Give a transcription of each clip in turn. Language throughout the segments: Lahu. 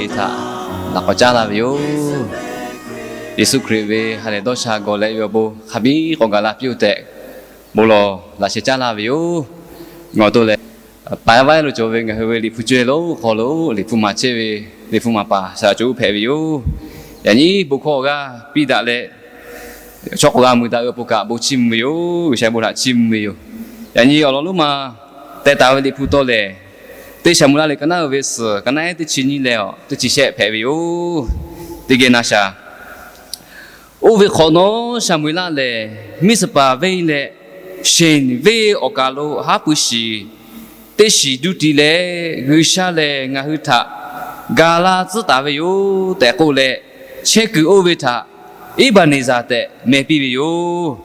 htaꞈ laꞈ k'awꞈ caˉ laˇ ve yoˬ. Yeˍsuˆ Hkriꞈ ve ha lehˬ dawˇ sha gawˬ leh ve awˬ bon hk'a biˉ k'awꞈ gaˬ la piˇ-oˆ tehꞈ, bon lawˬ laꞈ sheh caˉ laˇ ve yoˬ. Ngaˬ awˬ to lehˬ, paiˍ vaˉ lo cawˬ ve ngaˬ hui ve Liꞈ hpu cawehˇ lonˉ hk'aw lo Liꞈ hpu maˍ chehˇ ve Liꞈ hpu maˍ paˍ shaˍ laꞈ cawˬ uˉ hpehꞈ ve yoˬ. Yaꞈ nyi bon hkawˇ awˬ g'aˇ piˇ daꞈ leh, chaw k'awꞈ g'a mui daꞈ ve awˬ pon kaꞈ bon chiˇ mvuh ve yoˬ. G'uiˬsha bon htaꞈ chiˇ mvuh ve yoˬ. Yaꞈ nyi awˬ lawn lonˉ ma teh taˍ ve Liꞈ hpu tawˇ lehˬ, teˇ Saˍmo laˇ leh ka naˉ uiˍ ve suhˍ ka naˉ ehˉ teˇ chi nyiˇ leh awˬ teˇ chi shehˆ hpehꞈ ve yoˬ. Teˇ geh na shaˍ. Oˇ ve hk'awꞈ nawˉ Saˍmo-eˍlaˆ lehˬ, Miˇsaˍpaˍ venˇ leh Sheˍ venˇ awˬ kaˍ lo haˉ pui shiˍ teˇ shiˍ duˇ ti leh, G'uiˬsha lehˬ ngaˬ hui htaꞈ ga laˇ tcuhˉ taˍ ve yoˬ tehꞈ k'oˆ leh, chehˇ kuiˬ oˇ ve htaꞈ Eˇbaˍneˍzaˍ tehꞈ meh piˇ ve yoˬ.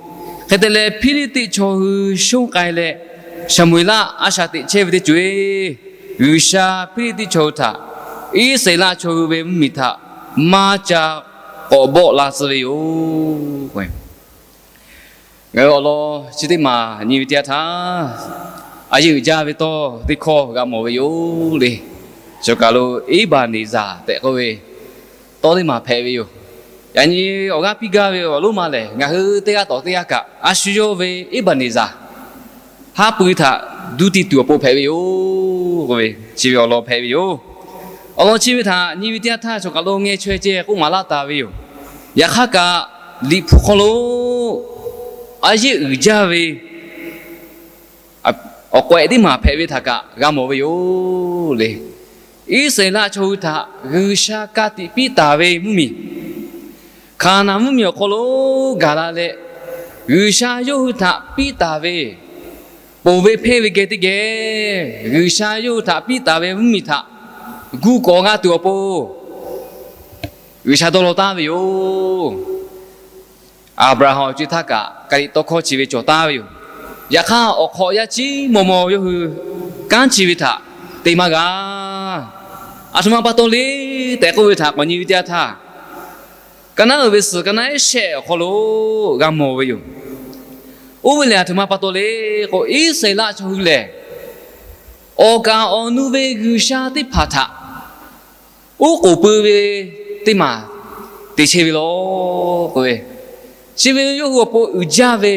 Hk'e te leh, Hpiˇliˇtiˆ chaw hui shonˇ k'ai leh Saˍmo-eˍlaˆ a shaꞈ teꞈ chehˇ ve teˇ co-e, G'uiˬsha Hpiˇliˇtiˆ chaw hui htaꞈ Iˉsaˍreˍlaˆ chaw hui ve mvuhˇmiˬ htaꞈ maˇ ca k'awꞈ bawˆ la tcuh ve yoˬ. Ngaˬ hui awˬ lawn chi teˇ maˬ nyi ve teˇ yanˇ htaˇ, a yeˇ uiˍ jaˇ ve tawˇ teˇ hkawˇ g'a mawˬ ve yoˬ le. Choˬ kaˬ lo Eˇbaˍneˍzaˍ tehꞈ k'oˆ ve tawˇ teˇ maˬ hpehꞈ ve yoˬ. Yaꞈ nyi awˬ g'aˇ piˇ gaˇ ve awˬ lonˉ ma lehˬ, ngaˬ hui teˇ g'aˇ tawˍ teˇ g'aˇ kaꞈ a shu yawˇ ve Eˇbaˍneˍzaˍ haˉ pui htaꞈ duˇ ti tuˬ awˬ pon hpehꞈ ve yoˬ. Chi ve awˬ lawn hpehꞈ ve yoˬ. Awˬ lawn chi ve htaꞈ nyi ve teˇ yanˇ htaˇ, choˬ kaˬ lo ngeh chaweh ceh k'oˆ maˍ laˇ taˍ ve yoˬ. Yaꞈ hk'aˇ kaꞈ, Liꞈ hpu hk'aw lo a yeˇ uiˍ jaˇ ve awˬ k'awehꞈ teˇ maˬ hpehꞈ ve htaꞈ kaꞈ g'a mawˬ ve yoˬ le. Iˉsaˍreˍlaˆ chaw hui htaꞈ G'uiˬsha ka tiꞈ piˇ taˍ ve mvuhˇmiˬ, Hkaˍnanˍ mvuhˇmiˬ awˬ hk'aw lo gaˬ la leh, G'uiˬsha yawˇ hui htaꞈ piˇ taˍ ve ponˬ ve hpeˇ ve geh teˇ geh, G'uiˬsha yawˇ hui htaꞈ piˇ taˍ ve mvuhˇmiˬ htaꞈ gu k'awꞈ g'a tuˬ awˬ pon G'uiˬsha dawˇ law taˍ ve yoˬ. Aˍbraˍhanˍ awˬ co-e htaˇ kaꞈ Kaˍliꞈ tawˇ hkawˇ chi ve cawˬ taˍ ve yoˬ. Yaꞈ hk'aˇ, awˬ hk'awꞈ yaˇ chiˉ maw maw yawˇ hui kanˉ chi ve htaꞈ te maˇ g'a. Aˬ htoꞈ ma pa taw le tehꞈ k'oˆ ve htaꞈ k'awꞈ nyi ve teˇ yanˇ htaˇ, ka naˉ uiˍ ve suhˍ ka naˉ ehˉ shehˆ awˬ hk'aw lo g'a mawˬ ve yoˬ. Oˇ ve lehˬ, aˬ htoꞈ ma pa taw le k'o, Iˉsaˍreˍlaˆ chaw hui lehˬ, awˬ kaˍ awˬ nu ve G'uiˬsha teˇ hpaˍ htaꞈ oˉ k'oˍ pui ve teˇ maˬ te chehˇ ve law k'oˆ ve, chi ve yawˇ hui awˬ pon uiˍ jaˇ ve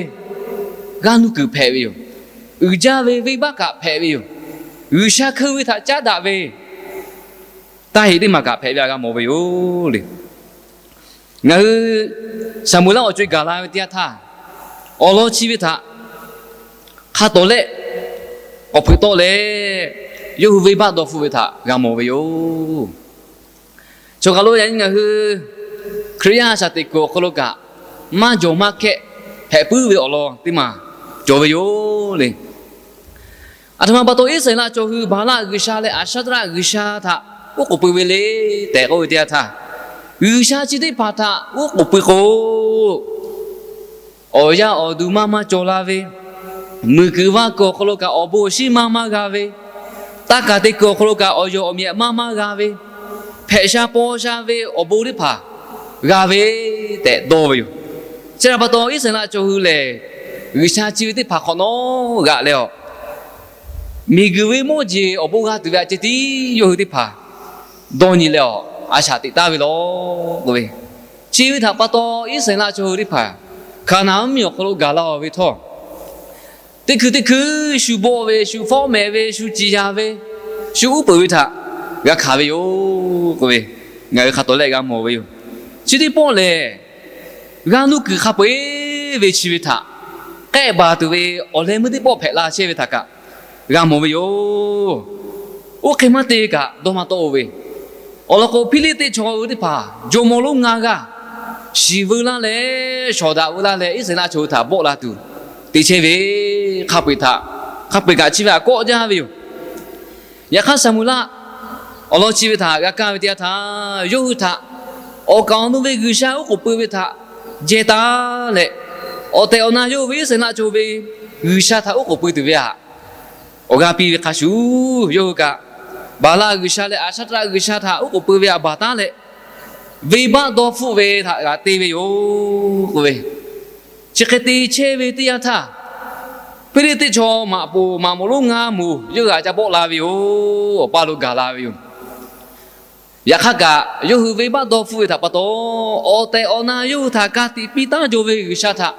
g'aˇ nuˇ kuiˬ hpehꞈ ve yoˬ. Uiˍ jaˇ ve venˇbaˆ kaꞈ hpehꞈ ve yoˬ. G'uiˬsha hkeu ve htaꞈ caˉ daꞈ ve taˇ heꞈ teˇ maˬ kaꞈ hpehꞈ ve htaꞈ g'a mawˬ ve yoˬ le. Ngaˬ hui Saˍmo-eˍlaˆ awˬ co-e gaˬ la ve teˇ yanˇ htaˇ, awˬ lawn chi ve htaꞈ hk'a tawˍ lehˆ k'awꞈ hpeuꞈ tawˆ leh, yawˇ hui venˇbaˆ dawˇ hpfuhˆ ve htaꞈ g'a mawˬ ve yoˬ. Choˬ kaˬ lo yaꞈ nyi ngaˬ hui Hkriꞈ yaˇ a shaꞈ teꞈ kuiˬ awˬ hk'aw lo kaꞈ, maˇ jawˬ maˇ hkehˆ hpehꞈ puiˉ ve awˬ lawn teˇ maˬ cawˬ ve yoˬ le. Aˬ htoꞈ ma pa taw Iˉsaˍreˍlaˆ chaw hui Baˍlaˆ g'uiˬsha leh Aˍsaˇtraˆ g'uiˬsha htaꞈ oˉ k'oˍ pui ve le tehꞈ k'oˆ ve teˇ yanˇ htaˇ, g'uiˬsha chi teˇ hpaˍ htaꞈ oˉ k'oˍ pui k'o, awˬ yaˇ awˬ duˬ maˇ maˇ cawˬ la ve, muiˬ kuiˬ vaˇ kuiˬ awˬ hk'aw lo kaꞈ awˬ bon awˬ shinˉ maˇ maˇ g'a ve, taˇ kaˬ te kuiˬ awˬ hk'aw lo kaꞈ awˬ yawˬ awˬ mehˍ maˇ maˇ g'a ve, hpehꞈ sha paw sha ve awˬ bon teˇ hpaˍ g'a ve tehꞈ dawˇ ve yoˬ. Chi htaꞈ pa taw, Iˉsaˍreˍlaˆ chaw hui lehˬ, g'uiˬsha chi ve teˇ hpaˍ hk'awꞈ nawˉ g'aꞈ leh awˬ, miˬguiˬ ve mawˇ jeˬ awˬ bon g'a tuˬ ve aꞈ ceh tiˉ yawˇ hui teˇ hpaˍ dawˇ nyi leh awˬ, a shaꞈ teꞈ taˍ ve law k'oˆ ve, chi ve htaꞈ pa taw Iˉsaˍreˍlaˆ chaw hui teˇ hpaˍ Hkaˍnanˍ mvuhˇmiˬ awˬ hk'aw lo gaˬ la-oˬ ve htawˇ, teˇ hkui teˇ hkui shu bawˆ ve, shu fawˉ mehˍ ve, shu ciˍ yanˍ ve, shu uˉ peunˍ ve htaꞈ g'a hkanˍ ve yoˬ k'oˆ ve, ngaˬ hui hk'a tawˍ lehˆ g'a mawˬ ve yoˬ. Chi teˇ pawˆ lehˬ, g'aˇ nuˇ kuiˬ hk'a peu-eˬ ve chi ve htaꞈ k'ehˆ baˬ tuˬ ve awˬ leh meuˇ teˇ pawˆ hpehꞈ la chehˇ ve htaꞈ kaꞈ g'a mawˬ ve yoˬ. Oˇ hk'e maˇ te kaꞈ dawˇ maˇ tawˆ-o ve, awˬ lawn k'o, Hpiˇliˇtiˆ chaw hui teˇ hpaˍ jawˇmawˇ lonˉ ngaˇ g'aˇ shiˍ veu laˇ leh, shawˍ daꞈ veu laˇ leh, Iˉsaˍreˍlaˆ chaw hui htaꞈ bawˆ la tuˬ te chehˇ ve, hk'a peu-eˬ htaꞈ, hk'a peu-eˬ kaꞈ chi ve htaꞈ kawˆ jaˇ ve yoˬ. Yaꞈ hk'aˇ, Saˍmo-eˍlaˆ awˬ lawn chi ve htaꞈ g'a kaˇ ve teˇ yanˇ htaˇ, yawˇ hui htaꞈ awˬ kaˍ awˬ nu ve G'uiˬsha oˉ k'oˍ pui ve htaꞈ jehˇ taˍ leh, awˬ tehˬ awˬ na yawˇ hui ve Iˉsaˍreˍlaˆ chaw ve G'uiˬsha htaꞈ oˉ k'oˍ pui tuˬ ve htaꞈ awˬ g'aˇ piˇ ve hk'a shuˍ, yawˇ hui kaꞈ Baˍlaˆ g'uiˬsha leh Aˍsaˇtraˆ g'uiˬsha htaꞈ oˉ k'oˍ pui ve htaꞈ baˬ taˉ leh, venˇbaˆ dawˇ hpfuhˆ ve htaꞈ g'a te ve yoˬ k'oˆ ve. Chi hk'e te chehˇ ve teˇ yanˇ htaˇ, Hpiˇliˇtiˆ chaw maꞈ poˍ maꞈ moˍ lonˉ ngaˇ moˍ yawˇ hui htaꞈ ca bawˆ la ve yoˬ. Awˬ paˇ lo gaˬ la ve yoˬ. Yaꞈ hk'aˇ kaꞈ, yawˇ hui venˇbaˆ dawˇ hpfuhˆ ve htaꞈ pa taw, awˬ tehˬ awˬ na yawˇ hui htaꞈ ka tiꞈ piˇ taˉ jaw ve G'uiˬsha htaꞈ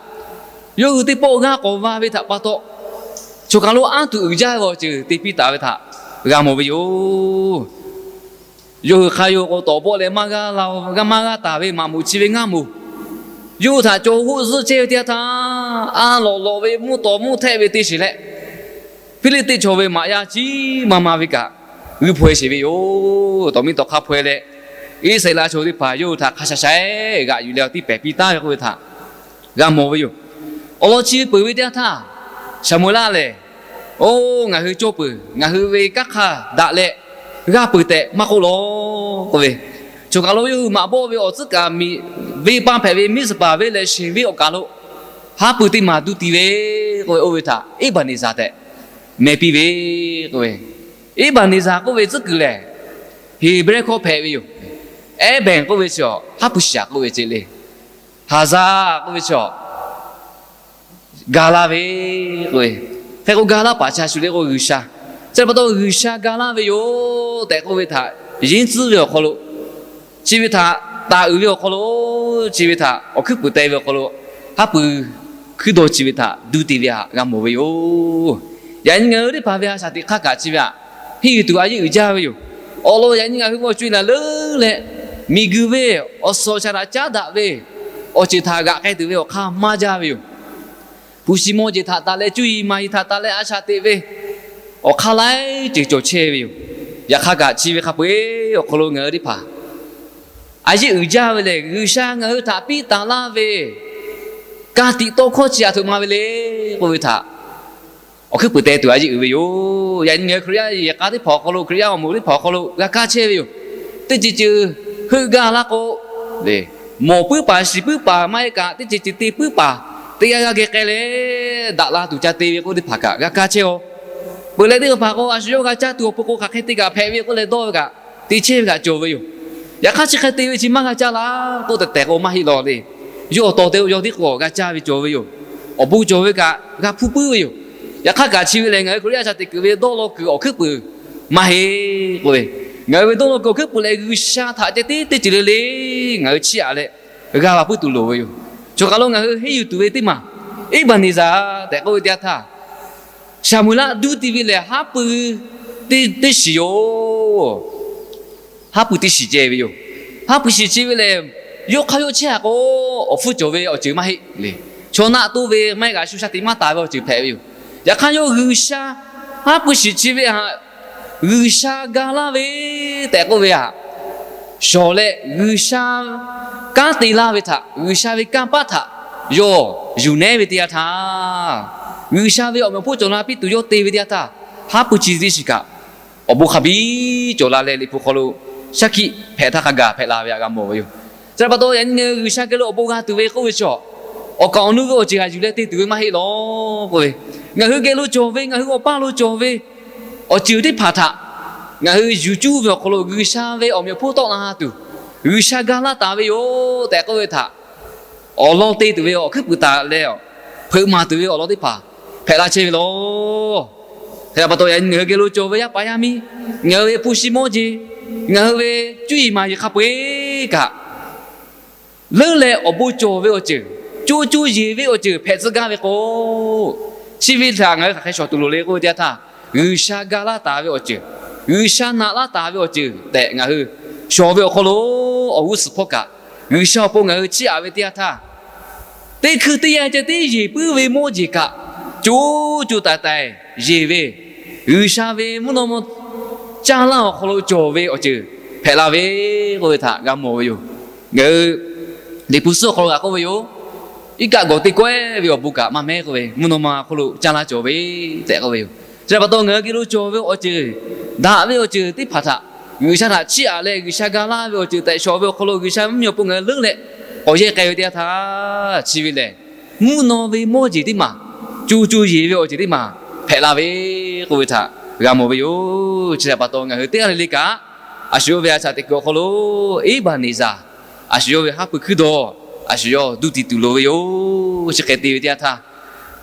yawˇ hui teˇ pawˆ g'aˇ k'awꞈ va ve htaꞈ pa taw, choˬ kaˬ lo anˇ tuˬ uiˍ jaˇ ve awˬ ceuˬ te piˇ taˍ ve htaꞈ g'a mawˬ ve yoˬ. Yawˇ hui hk'a yawˇ k'o, tawˍ bawˆ leh maˇ g'a la, g'a maˇ g'a taˍ ve maꞈ moˍ chi ve ngaˇ moˍ, yawˇ hui htaꞈ caw hoˆ zuhˆ chehˇ ve teˇ yanˇ htaˇ, a lawꞈ lawꞈ ve mvuhˇ tawˍ mvuhˇ htehˆ ve te sheˍ leh, Hpiˇliˇtiˆ chaw ve maꞈ yaˇ ciˉ ma ma ve kaꞈ g'uiˇ hpaweh sheˍ ve yoˬ. Tawˍ miˇ tawˍ hk'a hpaweh leh, Iˉsaˍreˍlaˆ chaw teˇ hpaˍ yawˇ hui htaꞈ hk'a sha sha-eˬ g'aꞈ yuˬ leh awˬ tiˇ pehˍ piˇ taˉ ve k'oˆ ve htaꞈ g'a mawˬ ve yoˬ. Awˬ lawn chi ve peuˬ ve teˇ yanˇ htaˇ, Saˍmo-eˍlaˆ lehˬ, Oˇ, ngaˬ hui cawˇ peuˬ. Ngaˬ hui ve kanˉ hk'aˇ daꞈ leh g'aˇ peuˬ tehꞈ maˇ k'oˆ lawˬ k'oˆ ve, choˬ kaˬ lo yawˇ hui maꞈ bawˆ ve awˬ tcuhˉ kaꞈ miˬ venˇbaˆ hpehꞈ ve Miˇsaˍpaˍ venˇ leh sheˍ venˇ awˬ kaˬ lo haˉ pui teˇ maˬ duˇ ti ve k'oˆ ve, oˇ ve htaꞈ Eˇbaˍneˍzaˍ tehꞈ meh piˇ ve k'oˆ ve, Eˇbaˍneˍzaˍ k'oˆ ve tcuhˉ kuiˬ lehˬ, Heˍbrehˇ hkawˇ hpehꞈ ve yoˬ. Ehˉbenˍ k'oˆ ve chi haˉ pui shaˍ k'oˆ ve ce le. Haˍzaˍ k'oˆ ve chi ga laˇ ve k'oˆ ve, hk'e k'o ga laˇ paˍ chi a shu le k'o G'uiˬsha. Chi pa taw G'uiˬsha ga laˇ ve yoˬ tehꞈ k'oˆ ve htaꞈ yinˉ tcuhˉ ve awˬ hk'aw lo, chi ve htaꞈ taˍ uiˍ ve awˬ hk'aw lo, chi ve htaꞈ awˬ hkuiˉ puiˍ te ve awˬ hk'aw lo, haˉ pui hkuiˉ dawˇ chi ve htaꞈ duˇ te ve htaꞈ g'a mawˬ ve yoˬ. Yaꞈ nyi ngaˬ hui teˇ hpaˍ ve a shaꞈ teꞈ hk'aˇ kaꞈ chi ve htaꞈ henˇ yuˬ tuˬ a yeˆ uiˍ jaˇ ve yoˬ. Awˬ lawn yaꞈ nyi ngaˬ hui ve awˬ co e laˬ leuˉ leh, miˬguiˬ ve awˬ suhˍ awˬ shaˍ htaꞈ caˉ daꞈ ve awˬ ceuˬ htaꞈ g'aꞈ k'ai tuˬ ve awˬ hk'aˇ maˇ jaˇ ve yoˬ. Hpu shi mawˇ jeˬ htaꞈ taˍ leh, cuˇ yiˍ maˍ yiˍ htaꞈ taˍ leh a shaꞈ teꞈ ve awˬ hk'aˇ laiˉ ceuˬ cawˬ chehˇ ve yoˬ. Yaꞈ hk'aˇ kaꞈ chi ve hk'a peu-eˬ awˬ hk'aw lo ngaˬ hui teˇ hpaˍ a yeˆ uiˍ jaˇ ve lehˬ, G'uiˬsha ngaˬ hui htaꞈ piˇ taˍ laˇ ve ka tiꞈ tawˇ hkawˇ chi a htoꞈ ma ve le k'oˆ ve htaꞈ awˬ hkuiˉ puiˍ te tuˬ a yeˆ uiˍ ve yoˬ. Yaꞈ nyi ngaˬ hui Hkriꞈ yaˇ yehˬ k'a teˇ hpaˍ awˬ hk'aw lo, Hkriꞈ yaˇ awˬ moˍ teˇ hpaˍ awˬ hk'aw lo g'a kaˇ chehˇ ve yoˬ. Teˇ ceuˬ ceuˬ heuˆ gaˇ laˇ k'o, mawˬ puiˉ paˍ shiˍ puiˉ paˍ maˇ heˆ kaꞈ, teˇ ceuˬ ceuˬ te puiˉ paˍ teˇ g'aˇ g'aˇ geh k'ai leh, daꞈ la tuˬ ca te ve k'oˆ teˇ hpaˍ kaꞈ g'a kaˇ chehˇ-oˬ. Peuˬ leh teˇ hpaˍ k'o, a shu yawˇ g'a caˇ tuˬ awˬ pon k'o, hk'aˬ hk'e te kaꞈ hpehꞈ ve k'oˆ leh dawˇ ve kaꞈ te chehˇ ve kaꞈ cawˬ ve yoˬ. Yaꞈ hk'aˇ chi hk'e te ve chi maˇ g'a caˇ laˇ k'oˆ tehˬ tehˬ k'o maˇ heˆ law le. Yawˇ awˬ taw te yawˇ tiˉ k'o g'a caˇ ve cawˬ ve yoˬ. Awˬ bon cawˬ ve kaꞈ g'a hpuˇ puiˉ ve yoˬ. Yaꞈ hk'aˇ kaꞈ chi ve lehˬ, ngaˬ hui Hkriꞈ yaˇ a shaꞈ teꞈ kuiˬ ve dawˇ law kuiˬ awˬ hkuiˉ puiˍ maˇ heˆ k'oˆ ve, ngaˬ hui ve dawˇ law kuiˬ awˬ hkuiˉ puiˍ lehˬ, G'uiˬsha htaꞈ ceh tiˉ teˇ ceuˬ le le ngaˬ hui chiˇ aꞈ leh g'a va puiˉ tuˬ loˍ ve yoˬ. Choˬ kaˬ lo ngaˬ hui henˇ yuˬ tuˬ ve teˇ maˬ Eˇbaˍneˍzaˍ tehꞈ k'oˆ ve teˇ yanˇ htaˇ, Saˍmo-eˍlaˆ duˇ ti ve lehˬ, haˉ pui teˇ shiˍ yoˬ. Haˉ pui teˇ shiˍ ceh ve yoˬ. Haˉ pui shiˍ chi ve lehˬ, yawˇ hk'aˇ yawˇ chehˇ-a k'o, awˬ hpfuhˇ cawˬ ve awˬ ceuˬ maˇ heˆ le. Chaw naˆ toˇ ve maˇ heˆ kaꞈ shu sha tiꞈ maˇ taˍ ve awˬ ceuˬ hpehꞈ ve yoˬ. Yaꞈ hk'aˇ yawˇ G'uiˬsha, haˉ pui shiˍ chi ve htaꞈ G'uiˬsha ga laˇ ve tehꞈ k'oˆ ve htaꞈ shawˍ leh, G'uiˬsha kanˉ te laˇ ve htaꞈ, G'uiˬsha ve kanˇ paˆ htaꞈ yawˇ yuˬ nehˉ ve teˇ yanˇ htaˇ, G'uiˬsha ve awˬ meꞈ awˬ hponˇ cawˬ la piˇ tuˬ yawˇ te ve teˇ yanˇ htaˇ, haˉ pui chi teˇ shiˍ kaꞈ awˬ bon hk'a biˇ cawˬ la leh, Liꞈ hpu hk'aw lo shaˉ hkiˆ hpehꞈ htaˇ hk'a gaˬ hpehꞈ la ve htaꞈ g'a mawˬ ve yoˬ. Chi htaꞈ pa taw, yaꞈ nyi ngaˬ hui G'uiˬsha geh lo awˬ bon g'a tuˬ ve k'oˆ ve chaw, awˬ kaˍ awˬ nu ve awˬ ceuˬ htaꞈ yuˬ leh te tuˬ ve maˇ heˆ law k'oˆ ve, ngaˬ hui geh lo cawˬ ve, ngaˬ hui awˬ paˇ lo cawˬ ve awˬ ceuˬ teˇ hpaˍ htaꞈ ngaˬ hui yuˬ cuˇ ve awˬ hk'aw lo G'uiˬsha ve awˬ meꞈ awˬ hponˇ tawˆ la tuˬ, G'uiˬsha ga laˇ taˍ ve yoˬ tehꞈ k'oˆ ve htaꞈ awˬ lawn te tuˬ ve awˬ hkuiˉ puiˍ taˍ leh, hpeuꞈ maˍ tuˬ ve awˬ lawn teˇ hpaˍ hpehꞈ la chehˇ ve law. Hk'e pa taw, yaꞈ nyi ngaˬ hui geh lo cawˬ ve yaˇ paˍ yaˇ miˇ, ngaˬ hui ve hpu shi mawˇ jeˬ, ngaˬ hui ve cuˇ yiˍ maˍ yiˍ hk'a peu-eˬ kaꞈ, leuˉ leh awˬ bon cawˬ ve awˬ ceuˬ, co co yeˬ ve awˬ ceuˬ hpehꞈ tcuh gaˇ ve k'o, chi ve htaꞈ ngaˬ hui hk'aˬ hk'e shawˍ tuˬ loˍ le k'oˆ ve teˇ yanˇ htaˇ, G'uiˬsha ga laˇ taˍ ve awˬ ceuˬ, G'uiˬsha naꞈ laˇ taˍ ve awˬ ceuˬ tehꞈ ngaˬ hui shawˍ ve awˬ hk'aw lo, awˬ g'uˇ suhˍ hpawˇ kaꞈ G'uiˬsha awˬ pon ngaˬ hui chiˇ aꞈ ve teˇ yanˇ htaˇ, teˇ hkui teˇ yanˇ ceh tiˉ yeˬ puiˉ ve mawˇ jeˬ kaꞈ, co co taiˍ taiˍ yeˬ ve, G'uiˬsha ve mvuhˇ naw ma caˇ laˇ awˬ hk'aw lo cawˬ ve awˬ ceuˬ hpehꞈ la ve k'oˆ ve htaꞈ g'a mawˬ ve yoˬ. Ngaˬ hui Liꞈ hpu suhˉ awˬ hk'aw lo g'a k'oˆ ve yoˬ. Iˉ kaˆ gawˬ teˇ kawehˉ ve awˬ bon kaꞈ maˇ mehˉ k'oˆ ve, mvuhˇ naw ma hk'aw lo caˇ laˇ cawˬ ve tehꞈ k'oˆ ve yoˬ. Chi htaꞈ pa taw, ngaˬ hui geh lo cawˬ ve awˬ ceuˬ, daꞈ ve awˬ ceuˬ teˇ hpaˍ htaꞈ G'uiˬsha htaꞈ chiˇ aꞈ leh G'uiˬsha ga laˇ ve awˬ ceuˬ tehꞈ shawˍ ve awˬ hk'aw lo, G'uiˬsha mvuhˇmiˬ awˬ pon ngaˬ hui leuˉ leh k'awꞈ yehˇ k'ai ve teˇ yanˇ htaˇ, chi ve lehˬ, mvuhˇ naw ve mawˇ jeˬ teˇ maˬ, co co yeˬ ve awˬ ceuˬ teˇ maˬ hpehꞈ la ve k'oˆ ve htaꞈ g'a mawˬ ve yoˬ. Chi htaꞈ pa taw, ngaˬ hui teˇ g'aˇ le le kaꞈ, a shu yawˇ ve a shaꞈ teꞈ kuiˬ awˬ hk'aw lo Eˇbaˍneˍzaˍ, a shu yawˇ ve haˉ pui hkuiˉ dawˇ, a shu yawˇ duˇ ti tuˬ loˍ ve yoˬ. Chi hk'e te ve teˇ yanˇ htaˇ,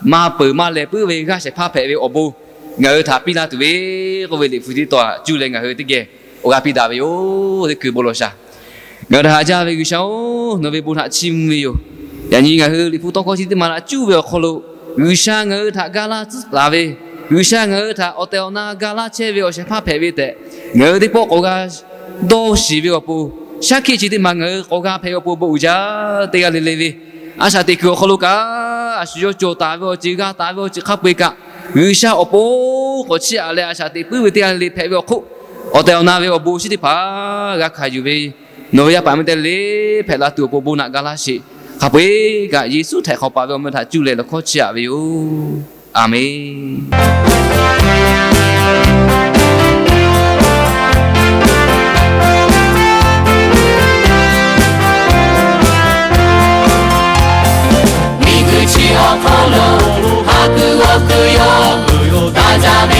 maˇ peuˬ maˇ leh puiˉ ve g'aˇ shehˍ hpaˇ hpehꞈ ve awˬ bon ngaˬ hui htaꞈ piˇ laˇ tuˬ ve k'oˆ ve, Liꞈ hpu teˇ tawn htaꞈ cuˇ leh ngaˬ hui teˇ geh awˬ g'a piˇ daꞈ ve yoˬ. Teˇ kuiˬ bon lawˬ shaˍ. Ngaˬ hui htaꞈ haꞈ jaˇ ve G'uiˬsha-oˬ, nawˬ ve bon htaꞈ chiˇ mvuh ve yoˬ. Yaꞈ nyi ngaˬ hui Liꞈ hpu tawˇ hkawˇ chi teˇ maˬ htaꞈ cuˇ ve awˬ hk'aw lo, G'uiˬsha ngaˬ hui htaꞈ ga laˇ tcuhˉ taˍ ve, G'uiˬsha ngaˬ hui htaꞈ awˬ tehˬ awˬ na ga laˇ chehˇ ve awˬ shehˍ hpaˇ hpehꞈ ve tehꞈ, ngaˬ hui teˇ pawˆ k'awꞈ g'a dawˇ shiˍ ve awˬ pon, shaˉ hkiˆ chi teˇ maˬ ngaˬ hui k'awꞈ g'a hpehꞈ ve awˬ pon bon uiˍ jaˇ teˇ g'aˇ le le ve, a shaꞈ teꞈ kuiˬ awˬ hk'aw lo kaꞈ, a shu yawˇ cawˬ taˍ ve awˬ ceuˬ g'a taˍ ve awˬ ceuˬ hk'a peu-eˬ kaꞈ, G'uiˬsha awˬ pon k'awꞈ chiˇ aꞈ leh a shaꞈ teꞈ puiˉ ve teˇ g'aˇ le le hpehꞈ ve awˬ hk'oˆ, awˬ tehˬ awˬ na ve awˬ bon chi teˇ hpaˍ g'a hkanˍ yuˬ ve, nawˬ ve yaˇ paˍ miˇ teˇ g'aˇ le le hpehꞈ la tuˬ awˬ pon bon naꞈ ga laˇ sheˍ. Hk'a peu-eˬ kaꞈ Yeˍsuˆ htaiꞈ hk'awꞈ paˍ ve awˬ meh htaꞈ cuˇ leh lawˬ hkawˇ chiˇ aꞈ ve yoˬ. A menˬ. Miˬguiˬ chi awˬ hk'aw lo ha kuiˬ g'awˇ kuiˬ yawˇ hui daꞈ jaˇ ve